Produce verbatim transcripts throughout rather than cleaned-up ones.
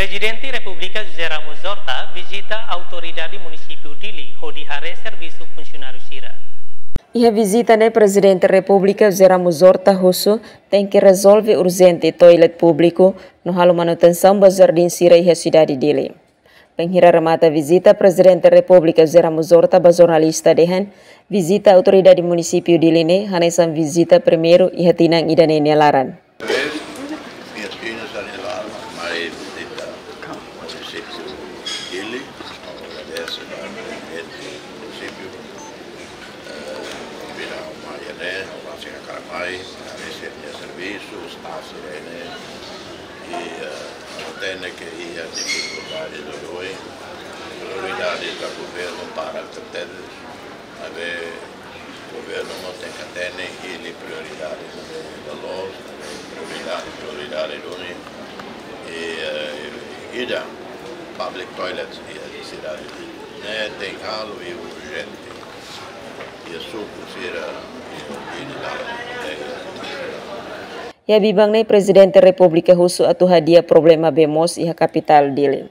Prezidente Repúblika José Ramos Horta vizita Autoridade Munisípiu Dili hodi haree servisu funsionáriu sira. Iha vizita ne'e, Prezidente Repúblika José Ramos Horta husu tenke rezolve urjente toilet públiku no halo manutensaun ba jardín sira iha sidade Dili. Bainhira remata vizita, Prezidente Repúblika José Ramos Horta ba jornalista dehan, vizita Autoridade Munisípiu Dili ne'e hanesan vizita primeiru iha tinan ida-ne'e nia laran. Vez, minha filha está de lá, mas visita munisípiu Dili, agradece ao presidente do município, eh, Vila Maria, né, Vila Karamai, agradece o serviço, o staff, né, e, eh, entende que ia dificuldade do Rui, prioridade do governo para ter, a ver, governo não tem que ter nem ele prioridade, né, da luz, prioridade, prioridade do Rui, e, eh, e da public toilets, e a cidade, né, tem algo urgente. Iha biban ne'e, Prezidente Repúblika husu atu hadi'a problema bee moos iha kapitál Dili.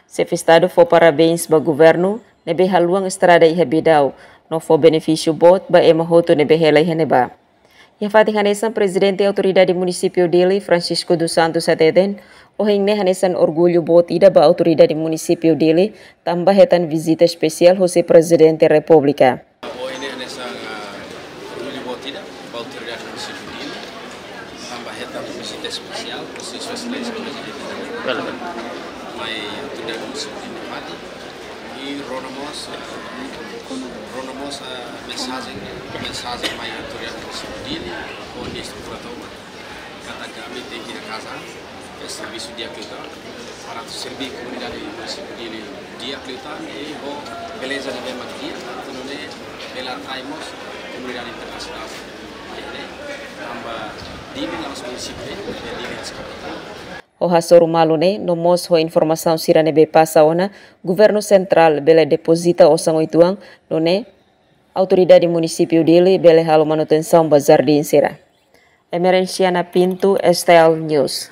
Xefe Estadu fó parabéns ba governu ne'ebé haluan estrada iha Bidau, no fó benefísiu boot ba ema hotu ne'ebé hela iha ne'ebá. Iha fatin hanesan, Prezidente Autoridade Munisípiu Dili, Francisco dos Santos, hateten, ohin ne'e hanesan orgullu boot ida ba Autoridade Munisípiu Dili, tanba hetan vizita espesiál husi Prezidente Repúblika. Ohin ne'e hanesan, ah, orgullu boot ida ba Autoridade Munisípiu Dili, tanba hetan vizita espesiál husi Sua Exelénsia Prezidente Repúblika mai Autoridade Munisípiu Dili fatin. I rona mós, ah, rona mós, ah, mensajen, mensajen mai Autoridade Munisípiu Dili, ho nia estrutura tomak, katak ami tenke hakarak servisu di'ak liután, para atu serve komunidade munisípiu Dili di'ak liután, i ho beleza ne'ebé mak di'ak, atu nune'e bele atrai mós komunidade internasionál. Ne'e, tanba Dili la'ós munisípiu de'it, Dili la'ós kapitál. Ho hasoru malu ne'e, no mós ho informasaun sira ne'ebé pasa ona, governu sentrál bele depozita osan oituan, nune'e Autoridade Munisípiu Dili bele halo manutensaun ba jardín sira. Emerenciana Pinto, S T L News.